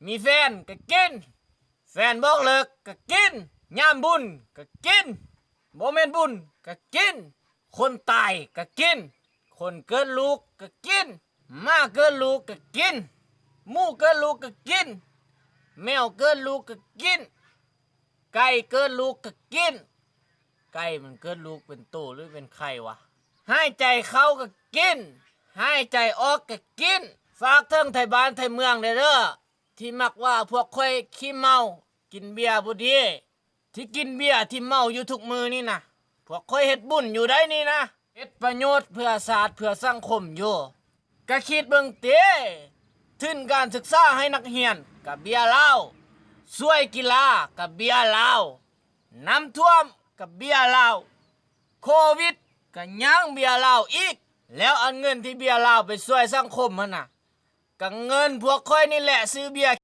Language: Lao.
ມີແຟນກໍກິນ, ແຟນບອກເລີກກໍກິນ, ຍາມບຸນກໍກິນ, ບໍ່ແມ່ນບຸນກໍກິນ, ຄົນຕາຍກໍກິນ, ຄົນເກີດລູກກໍກິນ, ໝາເກີດລູກກໍກິນ, ໝູເກີດລູກກໍກິນ, ແມວເກີດລູກກໍກິນ, ໄກ່ເກີດລູກກໍກິນ. ໄກ່ມັນເກີດລູກເປັນໂຕຫຼືເປັນໄຂ່ວະ? ຫາຍໃຈເຂົ້າກໍກິນ, ຫາຍໃຈອອກກໍກິນ. ຝາກເຖິງໄທບ້ານໄທເມືອງແດ່ເດີ ທີ່ມັກວ່າພວກຂ້ອຍຂີ້ເມົາ ກິນເບຍບໍ່ດີ, ທີ່ກິນເບຍທີ່ເມົາຢູ່ທຸກມື້ນີ້ນະ, ພວກຂ້ອຍເຮັດບຸນຢູ່ໃດນີ້ນະ, ເຮັດປະໂຫຍດເພື່ອຊາດເພື່ອສັງຄົມຢູ່. ກະຄິດເບິ່ງຕິ, ທຶນການສຶກສາໃຫ້ນັກຮຽນກະເບຍລາວ, ຊ່ວຍກິລາກະເບຍລາວ, ນ້ຳຖ້ວມກະເບຍລາວ, ໂຄວິດກະຍັງເບຍລາວອີກ. ແລ້ວອັນເງິນທີ່ເບຍລາວໄປຊ່ວຍສັງຄົມຫັ້ນນະ, ກະເງິນພວກຂ້ອຍນີ້ແຫຼະຊື້ເບຍ